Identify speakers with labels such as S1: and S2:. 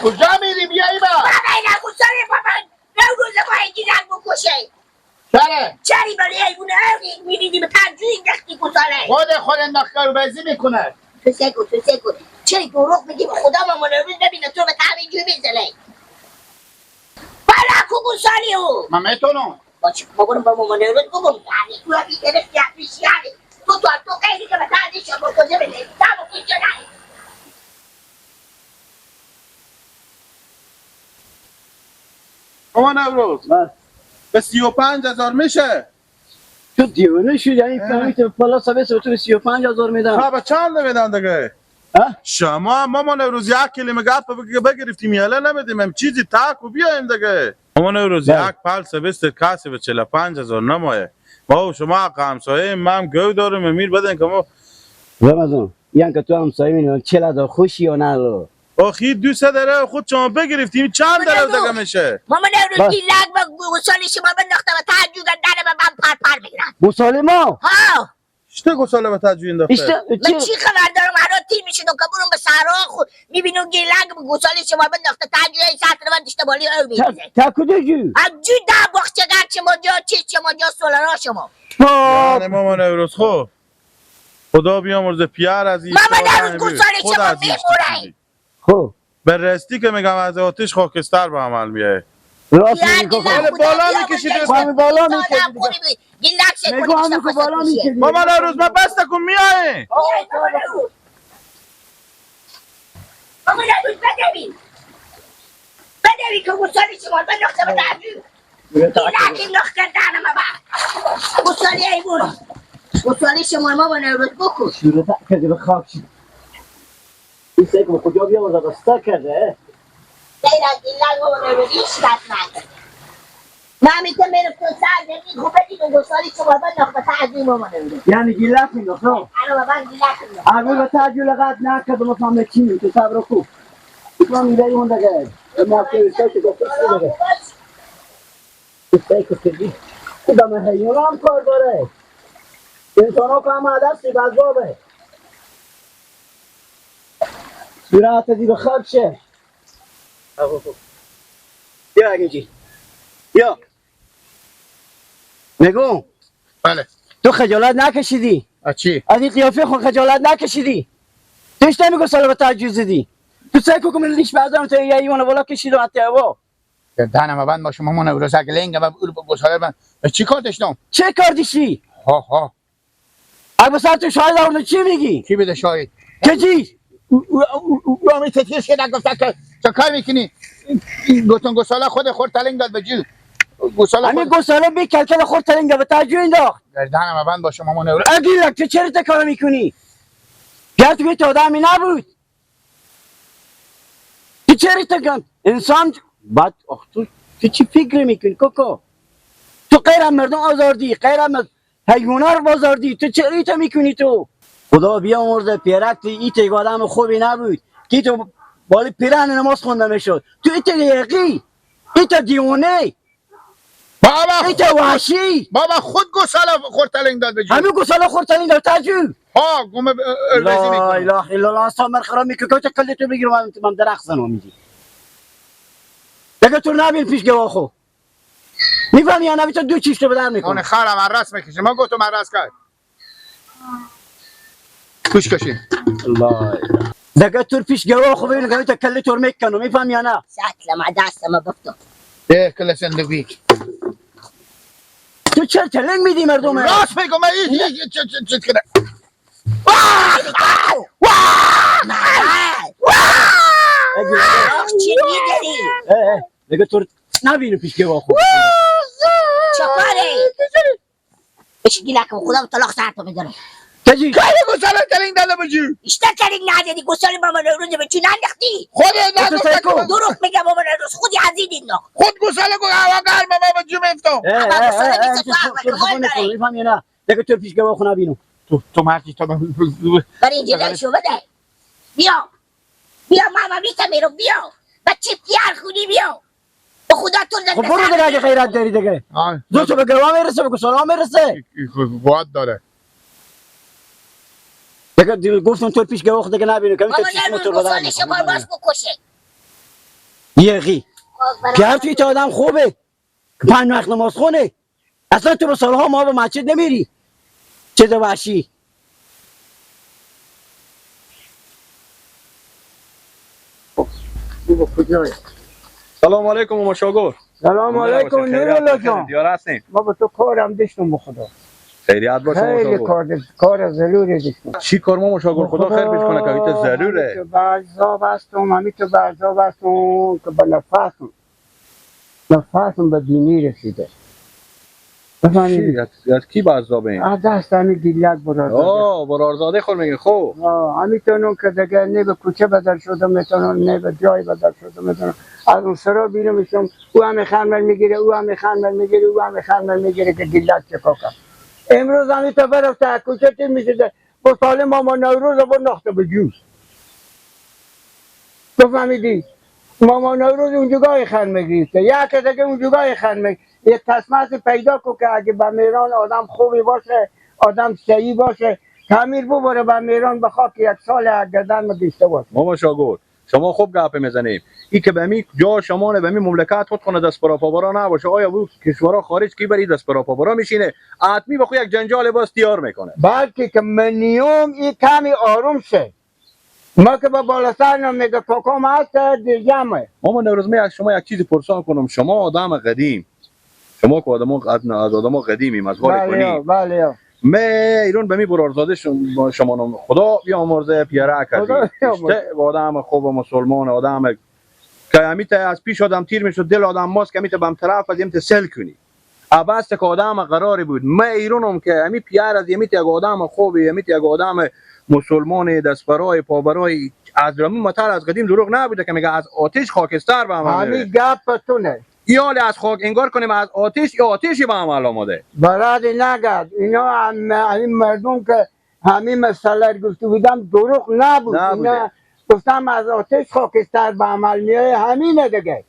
S1: کجا میری؟ بیا ایبا
S2: بابا اینا گوساله بابا نوروز ما گیلک بکشه.
S1: چرا؟
S2: چری برای ایوونه میریدی به ترجوی انداختی گوساله.
S1: خود انداخته رو بزی میکنه.
S2: تو سگو تو سگو چرا دروغ میگی؟ به خدا مامان روز ببینه تو به تعمیر میزنه. بالا کو گوساله او.
S1: من میتونم.
S2: باشه بابا با مامان روز بگم. یعنی تو میگرفتی میشیاری. تو تو تو خیلی که به تعمیر شما کجا بده؟ تا کجا نه.
S3: مامان نوروز به 35,000 میشه.
S4: تو دیوانه شدی یعنی فهمیدی تو پلا سبز تو به 35,000 میدم.
S3: ها به چند میدن دیگه؟ شما مامان نوروز یک کلمه گپ بگرفتیم یاله نمیدیم هم چیزی تاک و بیایم دیگه. مامان نوروز یک پل سبز کسی به 45,000 نمایه. ما و شما همسایه من گو دارم امیر بدن که ما
S4: رمضان یعنی که تو همسایه می‌بینی 40,000 خوشی یا نه؟
S3: آخی دوست داره خود شما بگرفتیم چند داره دیگه میشه؟
S2: مامان نوروز گیلک و گوساله شما بنداخته و تعجب داره و من پر پر میگیرم.
S4: گوساله ما؟
S2: ها
S3: چطور گوساله به تعجب انداخته؟
S2: من چی خبر دارم؟ هر تیر میشونم که برم به صحرا میبینم گیلک گوساله شما بنداخته تعجب سطر من داشته بالی او میریزه.
S4: تا کجا جو؟
S2: از جو ده باغچه شما جا چیز شما جا سولارا شما.
S3: یعنی مامان نوروز خب خدا بیامرزه پیر از این
S2: مامان نوروز گوساله شما میموره.
S4: خب
S3: به راستی که میگم از آتش خاکستر به عمل میاد.
S4: راست میگی.
S3: بالا میکشید
S4: بالا میکشید. میگم بالا میکشید.
S3: مامان روز من بس کن میای.
S2: مامان روز بدوی بدوی که گوساله شما بنداخته به تعجب. گیلک انداخت کردن ما با گوساله ایوون گوساله شما مامان روز بکش.
S4: شروع کرده به خاک. این سگ به کجا بیامرزه دستا کرده؟
S2: غیر از این لنگ و نوروزی هیچ کس نداره. من میتونم برم تو سر زمین خوب بدید و گوساله شما بنداخت به تعجب مامان نوروز.
S4: یعنی گیلک انداخت؟
S2: الان بابا گیلک انداخت.
S4: هنوز به تعجب لغت نکرد ما فهمه چی می تو صبر کو. تو میبری اون دیگه. ما که که گفت دیگه. تو که خدا من حیوان هم کار داره. انسان ها که هم دستی بازابه. صورت دی به خاک شه. بیا اگه بیا. نگو.
S1: بله.
S4: تو خجالت نکشیدی؟
S1: از چی؟
S4: از این قیافه خود خجالت نکشیدی؟ تو هیچ نمیگو سال به تعجب زدی. تو سعی کن که لیش بردارم تو یه ایوان بالا کشید و حتی هوا.
S1: گردنم بند باشه مامان نوروز اگه لنگ و گوساله من چی کار داشتم؟
S4: چه کار داشتی؟
S1: ها ها.
S4: اگه سر تو شاهد آورده چی میگی؟
S1: کی بده شاهد؟
S4: که چی؟
S1: او همی تتیش که نگفته که چه کار میکنی؟ گفتم گوساله خود خورد تلنگ داد به جو. گوساله
S4: همین گوساله بی کلکل خورد تلنگ داد به تعجب انداخت.
S1: گردنم بند باشه مامان نوروز.
S4: اگه تو چرا تا کار میکنی؟ گر تو که آدمی نبود. تو چرا تا کن؟ انسان بعد آخ تو چی فکر میکنی کوکو؟ تو غیر مردم آزاردی، غیر حیونا رو آزاردی، تو چرا تا میکنی تو؟ خدا بیامرزه پیرک تو ایت یک آدم خوبی نبود که تو بالی پیرهن نماز خونده میشد. تو ایت یقی، ایت دیوانه،
S1: بابا
S4: ایت وحشی.
S1: بابا خود گوساله خورد تلنگ داد به جو.
S4: همین گوساله خورد تلنگ داد تعجب.
S1: ها گم اربزی میکنم.
S4: لا اله الا الله اصلا من خراب میکنم که کلی تو بگیرم من درخت زنم میدی. دیگه تو نبین پیش گواه خو. میفهمی یا نه؟ تو دو چیز تو به در میکنی.
S1: اون خرم عرس میکشه. ما گفتم عرس کرد. کوش کشی.
S4: الله دیگه تو پیش گواه خو ببین که کلی تو میکنم میفهمی یا نه؟
S2: ساعت لما دست ما بفتم.
S1: ده کل زندگی.
S4: تو چرا تلنگ میدی مردم؟
S1: راست میگم من هیچ چه چه کنه.
S2: چی میداری؟
S4: دیگه تو نبینو پیش گواه خو.
S2: چکاره؟ اش گیلکم خدا طلاق سر تو میدارم.
S4: کجی؟
S1: خیلی گوساله تلنگ داده به جو.
S2: اشتا تلنگ ندادی گوساله مامان نوروز به چون انداختی؟
S1: خودت نگفت.
S2: دروغ میگم مامان نوروز خودی عزیز انداخت.
S1: خود گوساله گفت هوا گرم ما به جو میفتم.
S4: میفهمی نه؟ دیگه تو پیش گواه خو نبینو.
S1: تو مردی تو
S2: برای اینجا شو بده. بیا بیا ماما میتم بیا. بچه پیار خونی بیا. به خدا تو
S4: خب برو دیگه اگه غیرت داری دیگه. دو تو به گواه میرسه به گوساله میرسه.
S1: قوت داره.
S4: دیگه گفتم تو پیش گواه دیگه نبینو که تو چشم تو بدن.
S2: شما باش بکشه.
S4: یقی پیار توی تا آدم خوبه پنج وقت نماز خونه اصلا تو به سالها ما به مسجد نمیری چه وحشی
S5: سلام علیکم ماما شاگور.
S6: سلام علیکم نورالله جان.
S5: دیار هستیم.
S6: ما با تو کارم داشتم به خدا.
S5: خیریت باشه ماما
S6: خیلی
S5: شاگور.
S6: کار ضروری داشتم.
S5: چی کار ماما شاگور؟ خدا خیر پیش کنه که ایت ضروره.
S6: برزا بستم، همین تو برزا بستم که به نفسم به بینی رسیده.
S5: چی؟ از کی برزا به این؟
S6: از دست همین گیلک برارزاده.
S5: آه برارزاده خود میگه خوب.
S6: همین تونم که دیگه نه به کوچه بدل شدم میتونم، نه به جای بدل شدم میتونم. از اون سرا بیرون میشم، او هم خرمل میگیره، او هم خرمل میگیره، او هم خرمل میگیره که گیلک چکا کرد. امروز همین تا برفته کوچه تیر میشده با سال ماما نوروز رو نخته به جوز. تو فهمیدی؟ ماما نوروز اونجوگاه خر میگیره، یک دیگه اونجوگاه خر میگیره. یه تسمه پیدا کو که اگه به میران آدم خوبی باشه، آدم صحیح باشه، تعمیر ببره به میران به خاک یک سال گردن مگیشته باشه.
S5: ماما شاگور شما خوب گپ میزنیم. ای که به می جا شما نه به می مملکت خود خونه دست پرا پابرا نباشه. آیا او کشورها خارج کی بری دست پرا پابرا میشینه؟ اتمی به خود یک جنجال باز تیار میکنه.
S6: بلکه که منیوم این کمی آروم شه. ما که با بالا سر میگه کاکام هست دیگمه.
S5: ماما نوروز می از شما یک چیزی پرسان کنم. شما آدم قدیم، شما که آدم از آدم قدیمیم از حال کنی.
S6: بله
S5: مه ایران به می برارزاده شما نام خدا بیامرزه پیاره کردی. آدم خوب مسلمان، آدم که همیت از پیش آدم تیر میشد دل آدم ماست که همیت بم طرف از همیت سل کنی. عباس که آدم قراری بود. مه ایرانم که همی پیاره از همیت یک آدم خوبی، همیت یک آدم مسلمان دست برای پا برای از رمی متر از قدیم دروغ نبوده که میگه از آتش خاکستر به عمل
S6: همین گپ تونه.
S5: یالی از خاک انگار کنیم از آتش یا آتشی به عمل آمده.
S6: برای نگرد اینا همین مردم که همین مسئله گفته بودم دروغ نبود. اینا گفتم از آتش خاکستر به عمل میای همینه دیگه.